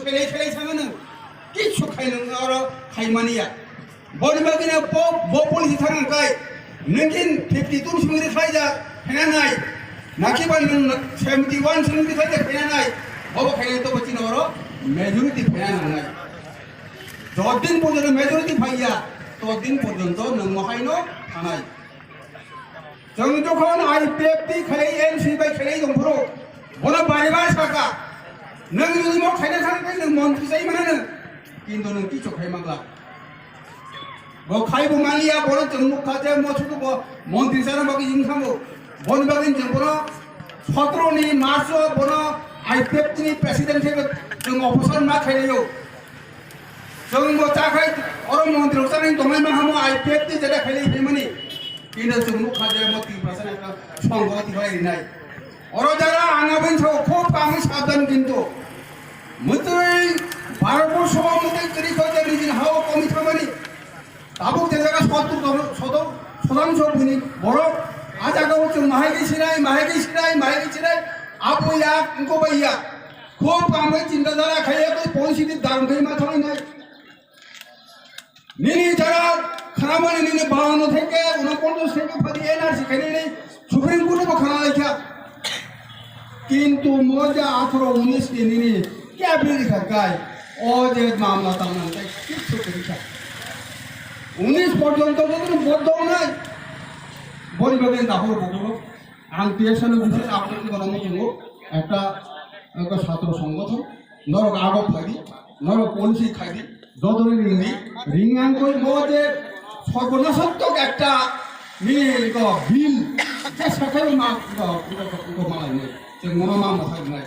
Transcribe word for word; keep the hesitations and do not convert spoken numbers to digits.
Khelai khelai sano nwng kichu khai nwng oro khai mani ya. Boni bagwi no bo, bo policy thang kai. Nineteen fifty two simi ri khai ja phena nai. Naki ba nwng seventy one simi ri khai ja phena nai. Bo bo khai to bachino oro majority phena nai. Jodin porjonto majority phaiya, todin porjonto nwng mohai no thanai. Chwng jokhon I P F T khelai, N C bai khelai tongphuru, bono bari bar saka, nwng jodi mo khaina thang khe nwng montri sai manano, kintu nwng kichu khai mangla. Bo khai bo maliya, bono chwng nukha je mo sudu bo montri sana bagwi jing thango. Boni bagwi chwng bono sotro ni March o bono I P F T ni president khe chwng opposition ma khainayo. Chwng bo chakhai oro montri rok chani tongnai ma hamo I P F T jeta khailai phaimani. Kintu chwng nukha je mo Tiprasa ni ekta songho tikhai rinai. Oro jara ang aboni sao khub kami sabdan kintu. Mwtwi Bharat borso o mwtwi kwrwi kho je nijini hao komi thamani. Tabuk je jaga sottur tor-, soto-, sotangsho bini borok a jaga o chwng mahai khe sinai, mahai khe sinai, mahai khe sinai. Abo ya, wngkho bai ya. Khub kami chinta dhara khai ya, tei policy ni dam khai ma thangwi nai. Nini jara khanamani nini bawanno theke unoponchas theke phadi N R C khainani Supreme Court bo khana laikha. Kintu mo je atharo unis ni nini kya beri kha kai, o je mamla tamna kai kichu beri kha. Unis porjonto jodi boddo nai, boni bagwi dahor boddo. Ang T S N o bises apni gana mo tongo, ekta, ekta satro songothon, norok ago phaidi, norok policy khaidi, jodoni ringdi, ringang koi mo je sorbonasottok ekta ni ko bill, je sakai ma ko, ko, ko, ko malai nai, je mono ma ma sai nai.